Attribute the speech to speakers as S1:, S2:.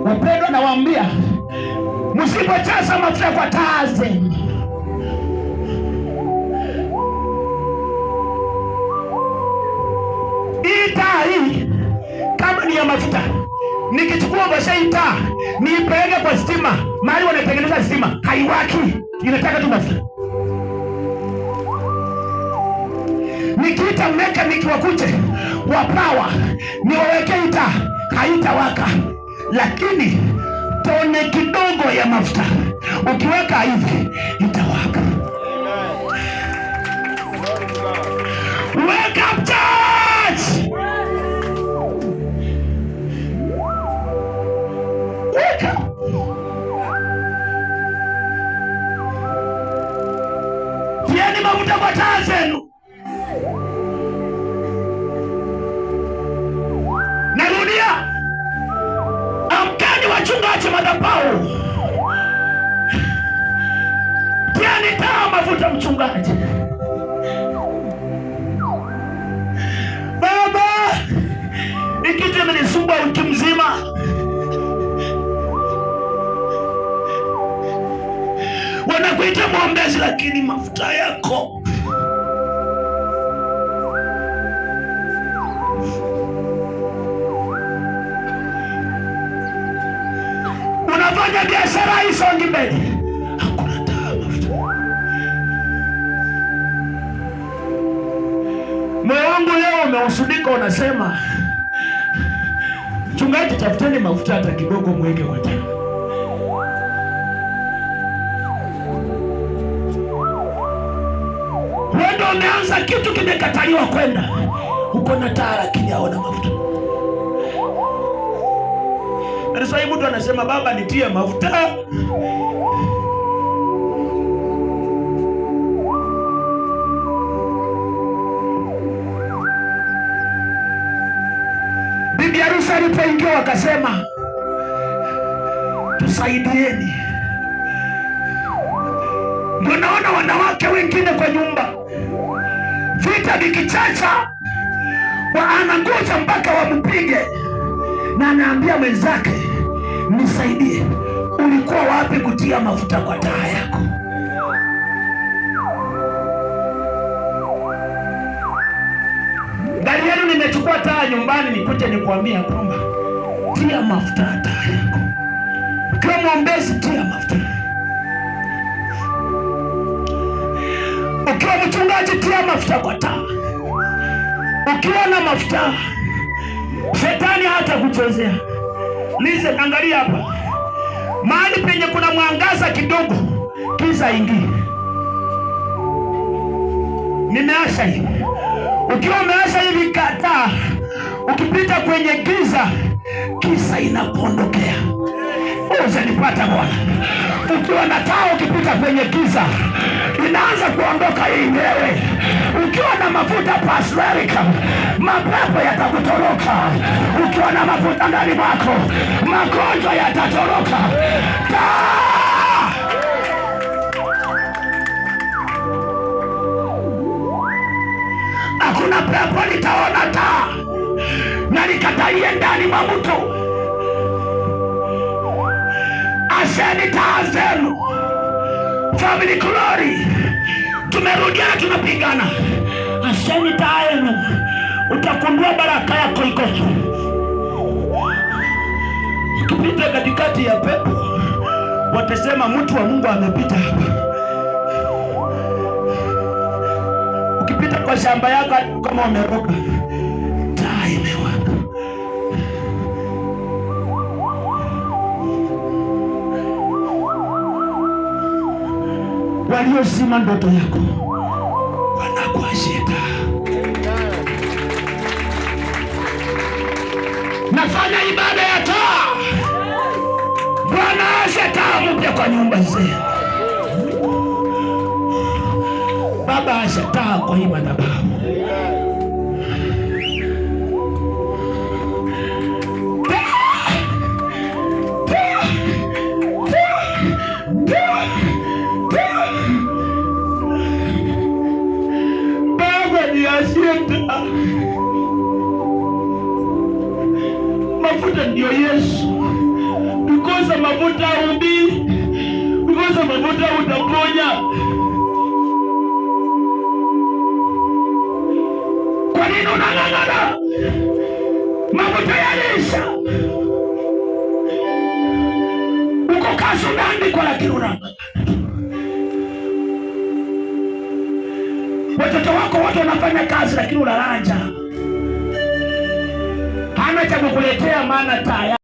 S1: Wapendwa, nawaambia msipojaza mafuta kwa taa zenu, hii taa hii kama ni ya mafuta, nikichukua washa hii taa niipeleke kwa stima, mahali wanatengeneza stima, haiwaki, inataka tu mafuta. Nikiita mechanic wakuje wa power niwaweke hii taa, haitawaka, lakini tone kidogo ya mafuta ukiweka hivi itawaka. Wake up church! Wake up! Tieni mafuta kwa taa zenu. Narudia, amkeni wachungaji madhabahu, tieni taa mafuta mchungaji. Baba, hii kitu imenisumbua wiki mzima. Wanakuita mwombezi, lakini mafuta yako. Unafanya biashara haisongi mbele, hakuna taa mafuta. Moyo wangu leo umehuzunika, unasema mchungaji, tafuteni mafuta hata kidogo mweke kwa taa. Wewe ndio umeanza kitu kimekataliwa kwenda, uko na taa lakini haona mafuta. Na sasa hivi mtu anasema baba, nitie mafuta. Bibi harusi alipoingia wakasema, tusaidieni. Ndio naona wanawake wengine kwa nyumba, vita vikichacha, anangoja mpaka wampige, na anaambia mwenzake nisaidie. Ulikuwa wapi kutia mafuta kwa taa yako? Gari yenu nimechukua taa nyumbani, nikuje nikuambia kwamba tia mafuta taa yako. Ukiwa mwombezi, tia mafuta. Ukiwa mchungaji, tia mafuta kwa taa. Ukiwa na mafuta, shetani hata kuchezea. Listen, angalia hapa, mahali penye kuna mwangaza kidogo, giza ingie. Nimeasha hii. Ukiwa umeasha hivi taa, ukipita kwenye giza, giza inakuondokea. Ujanipata Bwana? Ukiwa na taa, ukipita kwenye giza, inaanza kuondoka yenyewe. Ukiwa na mafuta paswerika, mapepo yatakutoroka. Ukiwa na mafuta ndani mwako, magonjwa yatatoroka. Taa! Hakuna pepo litaona taa na likatalie ndani mwa mtu. Asheni taa zenu. Family Glory, tumerudiana, tunapigana. Asheni taa yenu, utagundua baraka yako iko. Ukipita katikati ya pepo, watasema mtu wa Mungu amepita hapa. Ukipita kwa shamba yako kama umeroga, taa imewaka. Waliozima ndoto yako wanakuashia taa. Nafanya ibada ya taa. Bwana ashe taa mpya kwa nyumba zenu. Baba asha taa kwa hii madhabahu. Taa! Taa! Taa! Taa! Taa! Baba niashie taa. Mafuta ndio Yesu. Ukikosa mafuta ubii, ukikosa mafuta utaponya. Kwa nini unang'ang'ana? Mafuta yaliisha. Uko kazi umeandikwa, lakini unang'ang'ana. Watoto wako wote wanafanya kazi, lakini unalala njaa. Hana cha kukuletea, maana tayari